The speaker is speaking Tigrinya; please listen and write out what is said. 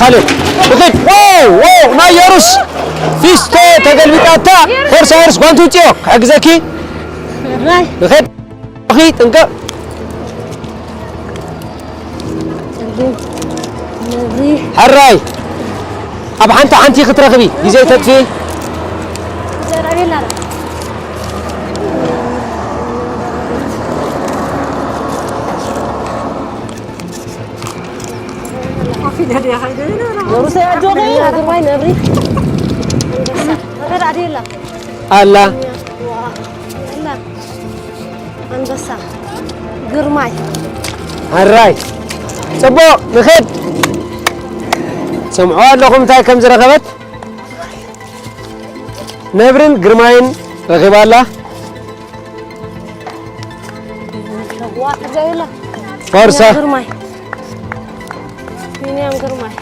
ካልእ ንኺድ። ዋው፣ ዋው፣ ናይ የሩስ ፊስቶ ተገልቢጣታ። ፎርሳ የሩስ፣ ጓንቱ ውፅዮ፣ ክሕግዘኪ። ራይ። ንኺድ። ኣኺ፣ ጥንቅቕ። ጸሊም ነብሪ። ሕራይ። ኣብ ሓንቲ ሓንቲ ክትረኽቢ፣ ግዜ ተጥፊ። ዘራቤላ። ግርማይ ነብሪ። ኣንበሳ። ኣላ። ኣላ። ኣንበሳ። ግርማይ። ኣራይ። ጽቡቕ፣ ንኸድ። ሰምዑ ኣለኹም እንታይ ከም ዝረኸበት? ነብርን ግርማይን ረኺባ ኣላ። ዋ፣ እዛ የላ። ፎርሳ። ግርማይ። ቢንያም ግርማይ።